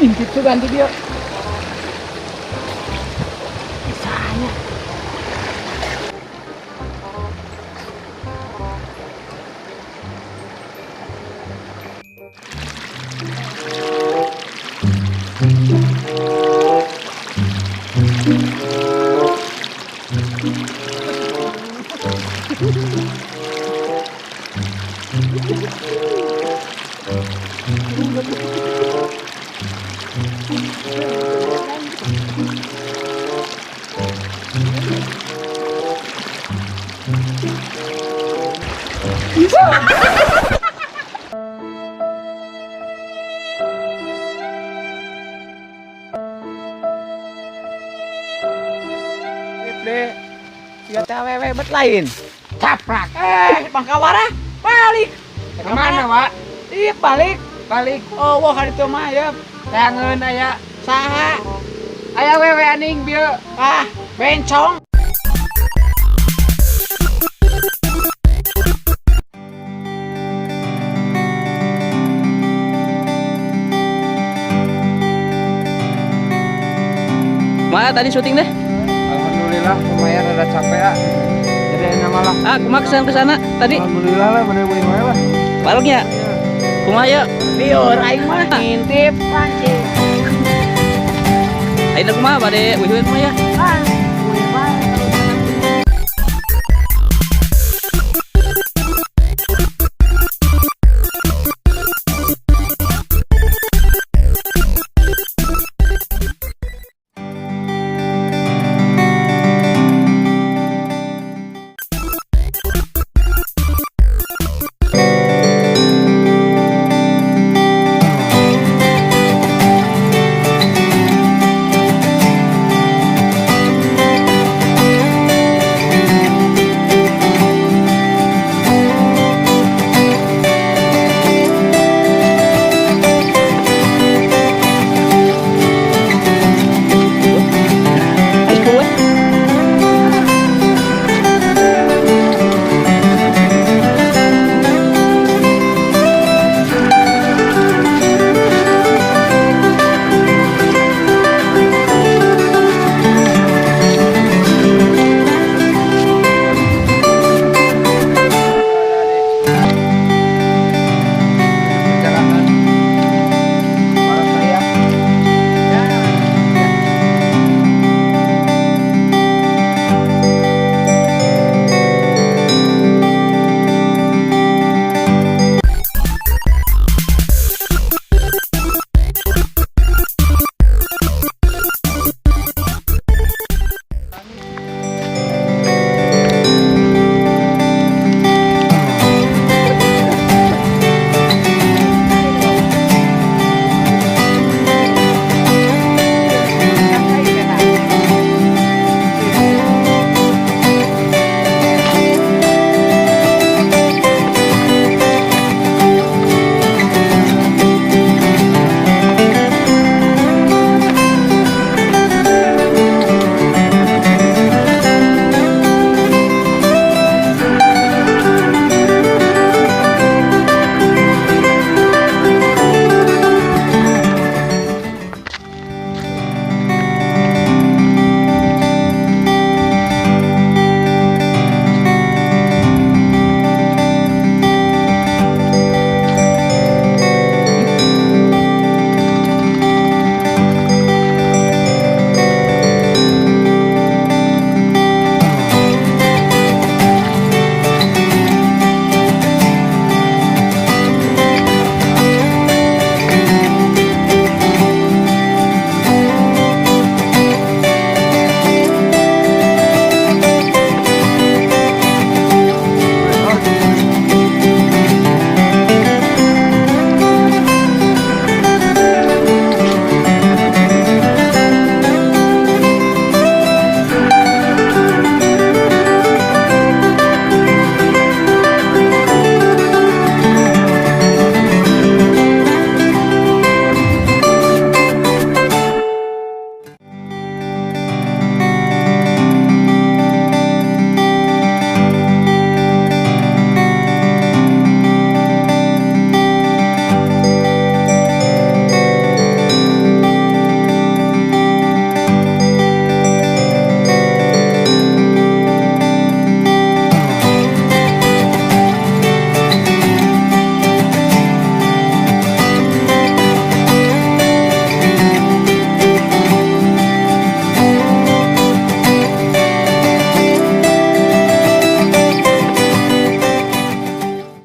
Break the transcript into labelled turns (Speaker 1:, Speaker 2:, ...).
Speaker 1: Intip tuh ganti dia. Bisanya. Deh, ya teh awewe bet lain. Caprak. Eh, Bangkawara balik.
Speaker 2: Kemana, Wak?
Speaker 1: Iya, balik.
Speaker 2: Balik.
Speaker 1: Oh, wah kali itu mah ya.
Speaker 2: Tangan aya.
Speaker 1: Saha?
Speaker 2: Aya wewe aning bieu.
Speaker 1: Ah, bencong.
Speaker 3: Mana tadi syuting deh?
Speaker 2: Alhamdulillah lumayan rada capek ah. Jadi enak malah.
Speaker 3: Ah, kumaha kesan kesana tadi?
Speaker 2: Alhamdulillah lah bener-bener wae lah.
Speaker 3: Baliknya. Kumaha ya?
Speaker 1: Liur aing mah ngintip pancing.
Speaker 3: Ayeuna kumaha bade wihun kumaha ya?
Speaker 1: Ah.